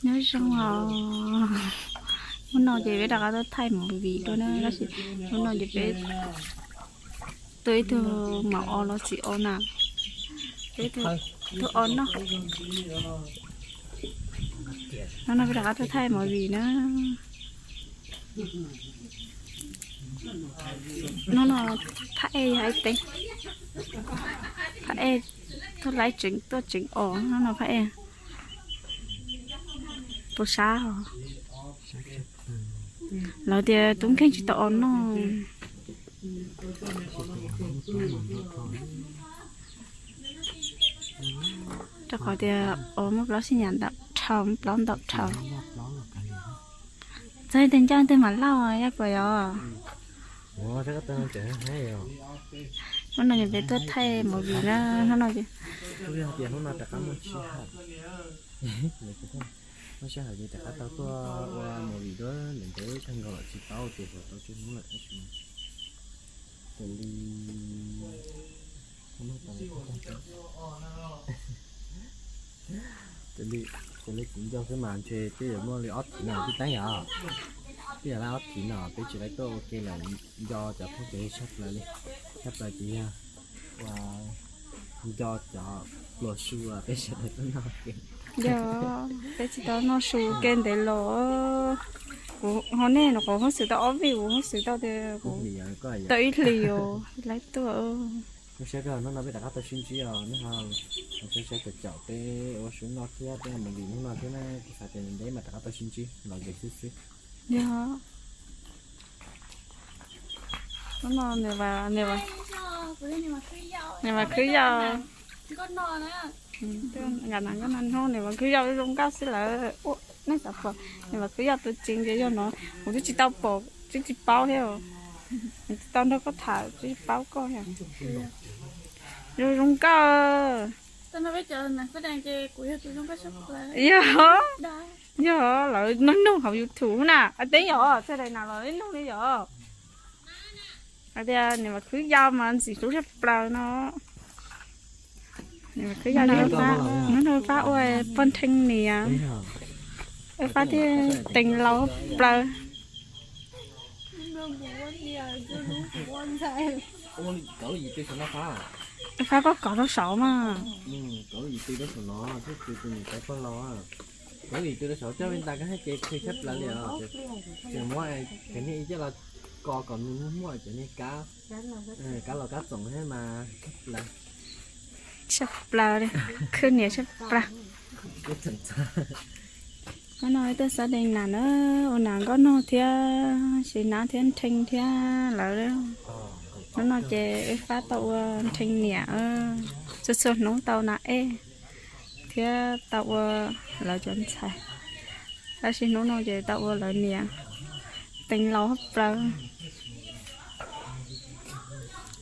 Nyob zoo os, hnub no ces peb rov qab tuaj thaij movie dua na, tab sis hnub no ces peb tuaj ib tug maum os los txiv os na, peb tug os noj. Hnub no peb rov qab tuaj thaij movie na. Hnub no phab ej yog ib teeb, phab ej tuaj laib tseem tuaj tseem os, hnub no phab ej puas sab os. Lawv tias tub nkeeg tsis tau os noj. Rau qhov tias os muaj plaub xi nyas ntau dhau, muaj plaub ntau dhau. Txog tej ncaj tej mam lauj, yaj puas yog? Hnub no ces peb tuaj thaij movie na, hnub no ces muaj sij hawm ces rov qab tau tuaj ua movie dua, ntev ntev kawg nkaus lawm tsis tau tias xyov tau tsawg hnub lawm tab sis ces li ces li kuv nco xwb mas ntshe twb yuav muaj li ob thiv no tib teeb yom. Twb yog li ob thiv no peb tsis tau tuaj ua ke lawm, nco cov phooj ywg tshaj plaws li, tshaj plaws ces yog ua nco cov pluas su peb sawv daws tuaj noj ke. Yog, peb tsis tau noj su ke ntev los. Kuv ho nej no kuv hub xwm tau ob vij, kuv hub xwm tau tias kuv tau ib hlis os laib tuaj. Lub siab kawg, hnub no peb rov qab tau sib ntsib os, nej ho sawv sawv caum caum peb ua su noj thiab peb mus movie hnub no thiab na, kuv xav tias ntev mas rov qab tau sib ntsib los ze xwb xwb. Yog. Hnub no nws, nws mas khwv yau. Nkauj no, hnub nws mas khwv yau zoo nkauj xwb lawm. Nej xav pom nws mas khwv yau tus tsev ces yog no, kuv twb tsis tau pom, twb tsis paub thiab. Kuv tsis tau nrog koj tham, twb tsis paub koj thiab. Zoo zoo nkauj. Yog, yog lawv nug nug hauv YouTube na, teb yog txhia daim na los nug li yog. Hais tias nws mas khwv yau mas ntxim hlub tshaj plaws no. Nws mas khwv yau li, hnub no pab ua poj nrhee niam, pab thiaj teev laus plaws. Fab koj kov rau saud mas. Kov li tus rau saud coj li ntawd koj hais ces khwv tshaj plaws li os. Tseem muab cov niag ib coj los kos kom nws muaj muaj cov niag kab, kab los kab txoom thiab mas tshaj plaws. Tshaj plaws li, khwv niam tshaj plaws. Hnub no wb tuaj xav dees nas na, ua nas nkauj nog thiab, siv nas thiab nrhee thiab lawm. Hnub no ces wb fab tau ua nrhee niam, txhua txhua hnub tau nas ej thiab tau ua lawv cov ntxhais, tab sis hnub no ces tau ua lawv niam, teev laus tshaj plaws.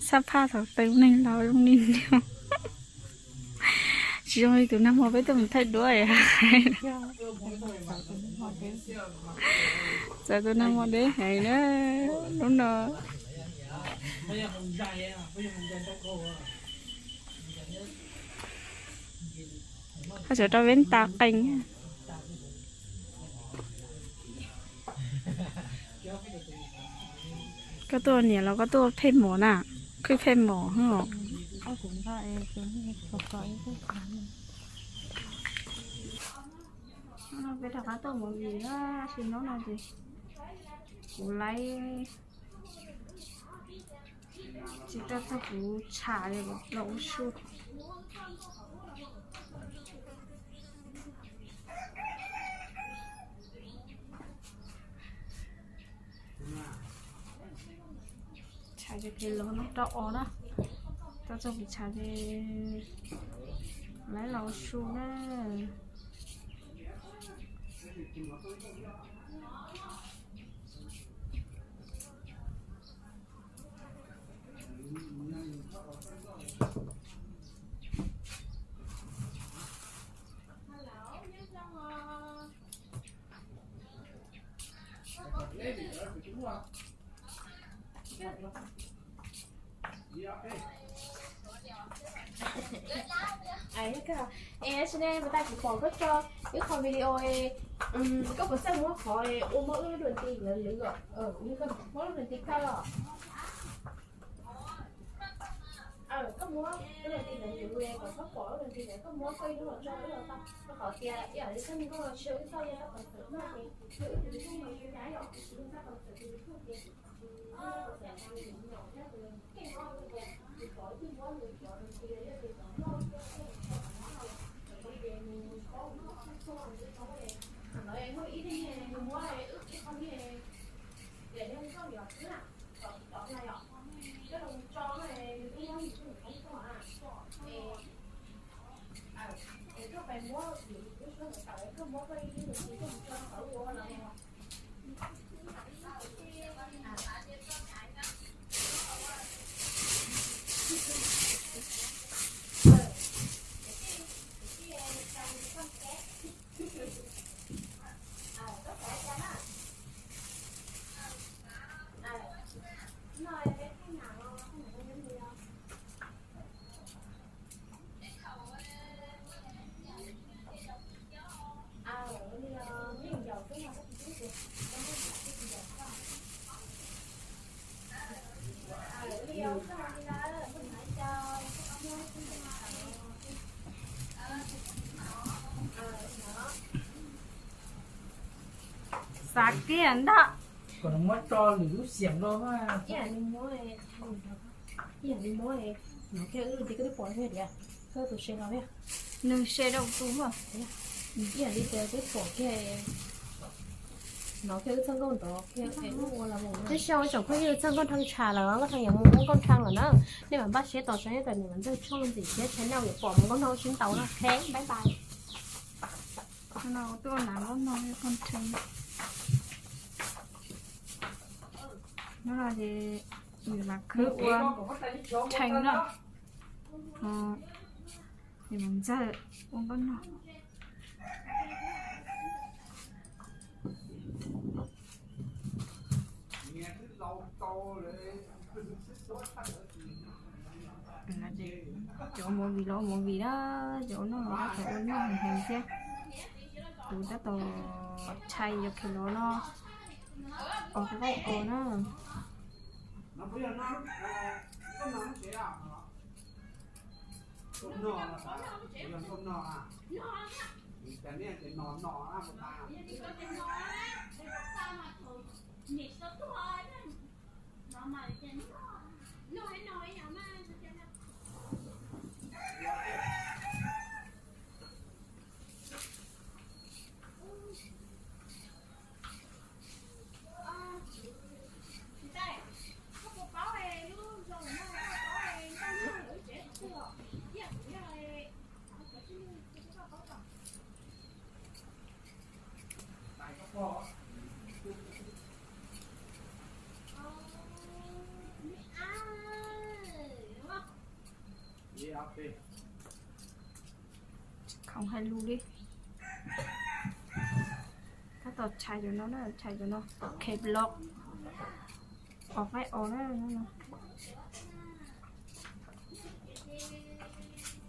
Xab phaj thaum teev neeg laus zoo li niag, tsis zoo li tus nag hmo peb tuaj mus thaij duab. Txawm tus nag hmo deb heev na, lub no. Koj tseem rau veb tas qees. Koj tuaj niam los koj tuaj pheej mom na, khwb pheej mom. Peb rov qab tuaj mus vim na, sis hnub no ces kuv laib tsis tau txog kuv tsham los ua su. Tsham ces phem los no rau os na, tau txog kuv tsham ces laib los ua su na. Es sim neej puas tas kuv pom koj tso ib qho video, koj puas txawj muab qhov ua muab wb lub dua nti lawv lwv os, muab lub dua nti kawg os. Koj muab lub dua nti lawv lwv kom txhob pom lub dua nti lawv, koj muab koj ib lub los tso wb los tau, rau qhov tias ib yam li koj niag nkauj los tsis yog wb txoj, yog txoj concert no ces yog wb tus YouTube no tsis yog yog txoj concert tus YouTube ces Xav kiag ntag. Kom nws muab tso lwm lub xiam los mas. Ib yam li muab, no kiag wb lub nti koj twb pom thiab tias, koj tus se los thiab. Nws se rau tus mas. Ib yam li tias twb pom kiag, no kiag wb txoj nkauj nrov kiag es wb ua los mus. Nyob zoo tsoom phooj ywg, txoj nkauj nrhoo tshaj lawm, nkauj nrhoo yuav mus ua nkauj nrhoo lawm na. Nej mam npaj siab tos saib, nej tos niam Vam Ntxawg Tshooj Ntxim Thiab channel yuav pom mus nkauj nrhoo sib ntaus na. Ok, bye bye. No tuaj nav nkauj nrhoo, nkauj nrhoo. No ces yus mam khwb ua nrhoo na. Niam Vam Ntxawg ua nkauj nrhoo. Cov movie los ua movie na, cov ua noj los tab tom ua noj heev thiab. Kuv tab tom tshai yog khe los no, os qaib os na. Khoom hais lus li. Tab tom tshais cov no na, tshais cov no. K-block. Os qaib os na.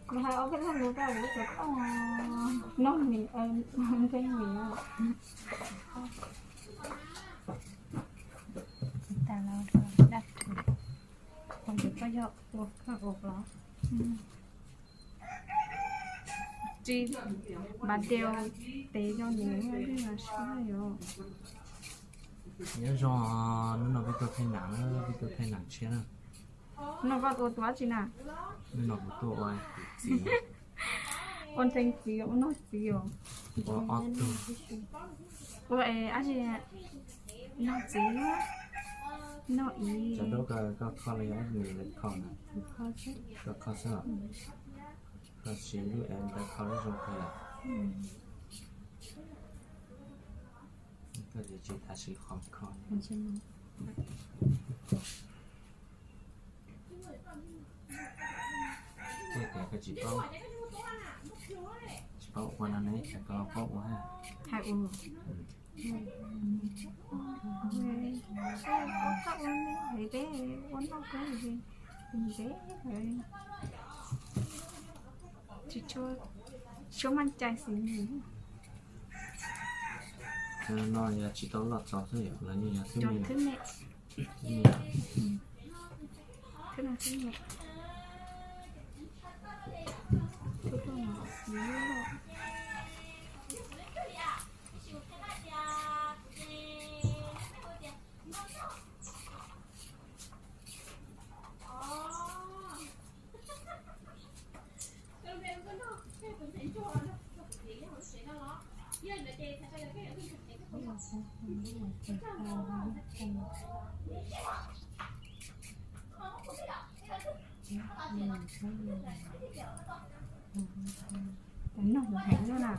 Kuv hais ob peb lo lus rau lub cov tooj noj mis, nkeeg mis. Tas los daj, ua ntawm koj yog ua koj ua los. Tsis, npaj deu tes yog nws sub yos. Nyob zoo, hnub no peb tuaj thaij nam na, peb tuaj thaij nam tshiab na. Hnub no koj ua tus dab tsi na? Hnub no kuv tuaj ua tus txiv. Ua ntseeg txiv, ua noj txiv os. Ua ob tug. Ua es dab tsi? Noj txiv, noj ib. Cov dub ko koj kho los yog nws kho na? Koj kho xwb los? Koj siv lub es ntawd kho lub zoo kawg lawm. Koj tsis tas siv qhov kho. Tej tias koj tsis paub, tsis paub ua no ne, koj paub ua ha. Hais ua. Koj ua ne, hais peb ua noj peb, peb tsis tshua, Tsuas maj cai xwb. No yog tsis tau loj txaus xwb yom, los yeej yog thwb me. Thwb me. Thwb me, thwb me. Noj heev na. Noj heev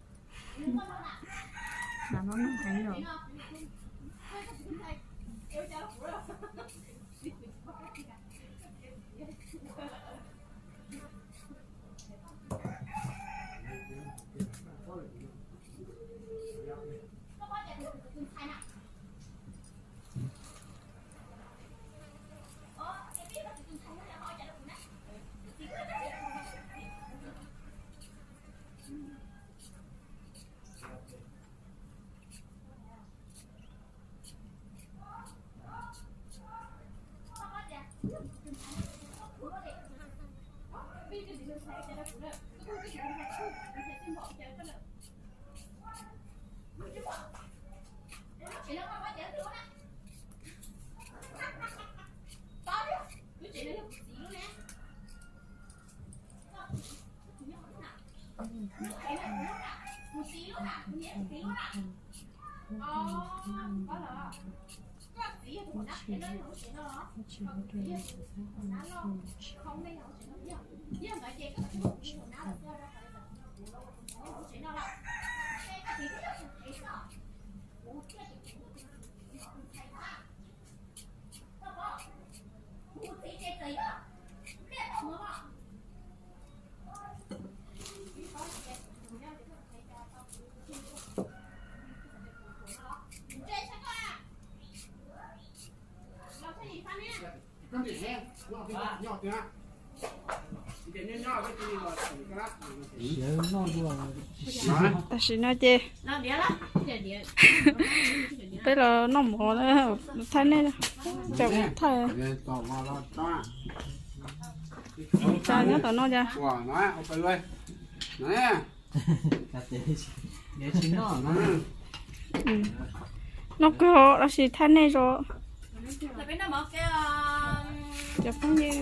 os. Tam sim no ces peb los noj mov na, thaij nej, cov mus thaij. Cas nyob tom no cas. Noj kawg los sis thaij nej zos. Cov phooj ywg.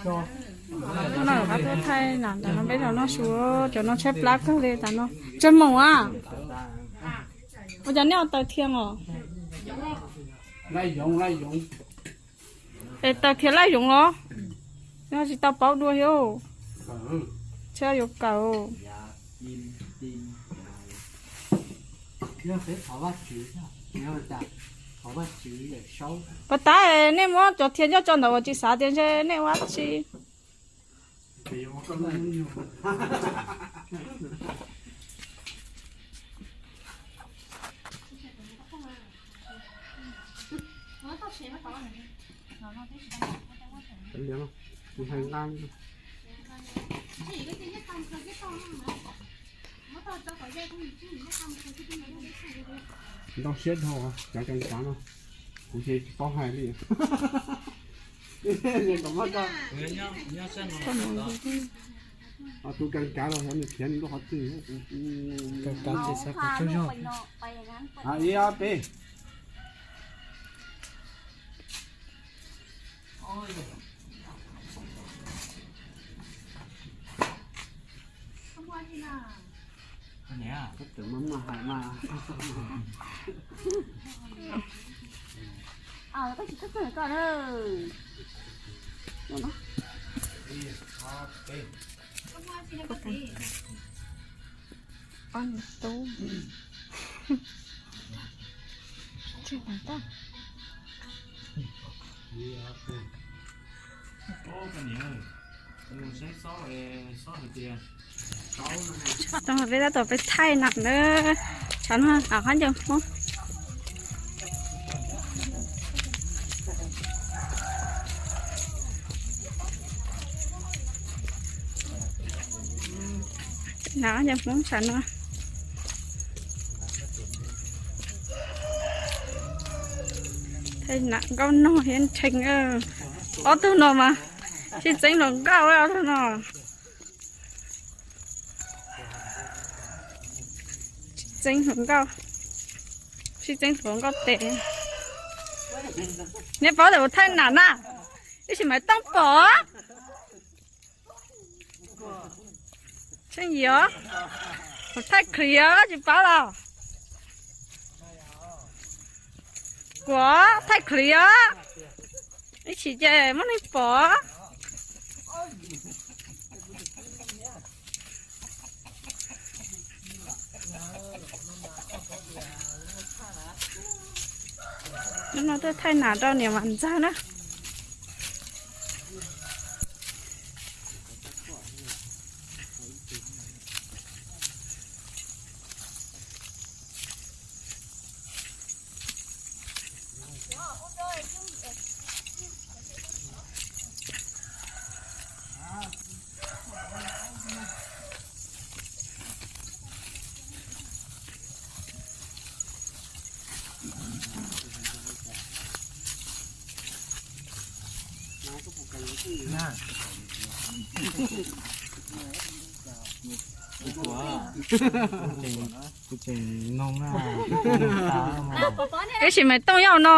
Tuaj no rov qab tuaj thaij na, tam no peb los noj su, cov no tshaib plab kawg li tam no. Tsawg moos a? Ua cas nej ua taws thiab os? Es taws thiab laj yoov los? Yog tsis tau paub dua thiab. Tsis yuav kawm. Puas tas nej muab cov thiab nyob tso ntawd uas tsis xav tias ntshe nej ua dab tsi. Ntau siab dhau cov kab kav no, kuv ces tsis paub hais li. Tus kab kav los xyov nws khiav nws lub qhov twg. Ib ob peb. Ob niam tub. Saib xob, xob hais tias Tau peb tab tom peb thaij nam na, tshav no nam qab ncaws Hmoob. Nam qab ncaws Hmoob tshav no. Thaij nam nkauj nog thiab ntshee. Ob tug no mas sib txeeb hluas nkauj ob tug no. Txeeb hluas nkauj, sib txeeb hluas nkauj tes. Neb paub tias kuv thaij nam na, ib sim mas Tooj pom. Tseeb yim os, kuv thaij clip os, tsis paub los. Kuv thaij clip os, ib sim ces muaj neeg pom. Hnub no tuaj thaij nam rau niam Vam Ntxawg na. Kuv tseem noo na. Ib sim mas Tooj yog no,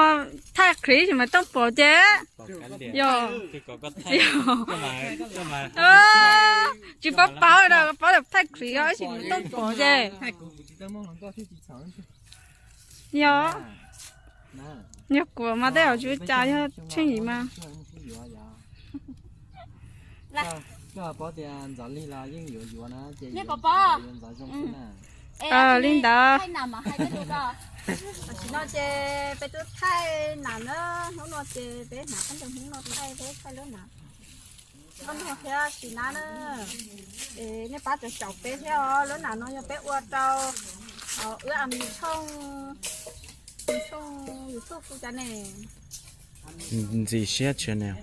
thaij clip ib sim mas Tooj pom ces yog. Tsis paub paub, paub tias thaij clip ib sim mas Tooj pom ces. Yog, yog kuv mas tej zaum tsis ua cas, yog Tsheej Yim mas. Li ntawd. Tam sim no ces peb twb thaij nam na, hnub no ces peb hnav khaub ncaws Hmoob no thaij, peb thaij lub nam. Nkauj nog thiab Sim Nab na, es nej pab caum caum peb thiab os. Lub nam no yog peb ua rau wb a mi tshooj, tshooj YouTube kuv cas ne. Ntxim siab channel.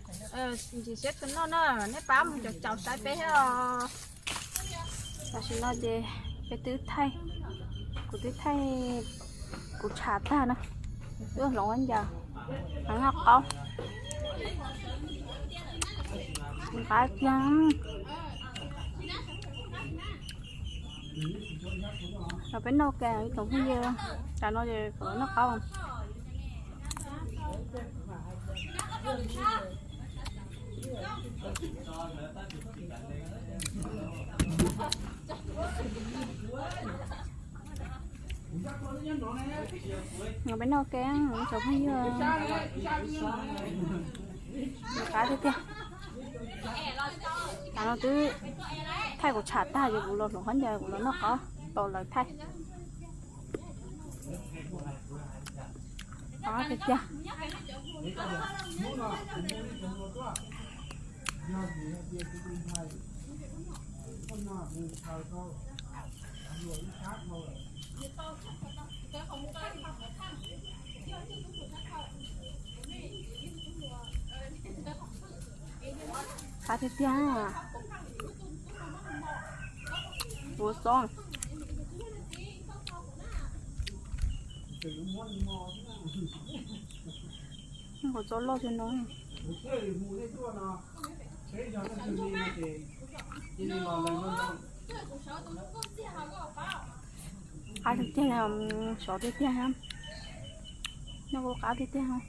Ntxim siab channel na, nej pab mus caum caum saib peb thiab os. Tam sim no ces peb twb thaij, kuv twb thaij kuv tshav tag na, twb hloov ua ncas, hloov noj qaub. Qab tiag. Los peb noj ke ib tsoom phooj ywg, tsam no ces kom noj qaub. Los peb noj ke ib tsoom phooj ywg. Qab tiag tiag. Tsam no twb thaij kuv tshav tag ces kuv los hloov khaub ncaws kuv los noj qaub, tos lawv thaij. Qab tiag tiag. Qab tiag tiag. Ua xob. Qhov txob loj thiab no. Qab tiag tiag, sov tiag tiag. Noj kuj qab tiag tiag.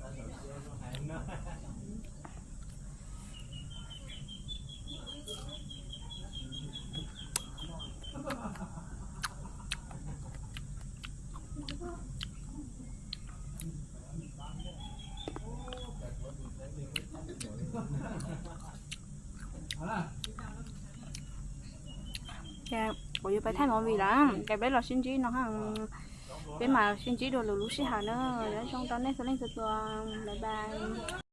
Kuv yuav pais thaij movie lawm, ces peb los sib ntsib no, peb mam sib ntsib dua lwm lub sij hawm na. Nyob zoo rau nej txhua leej txhua tus, bye bye.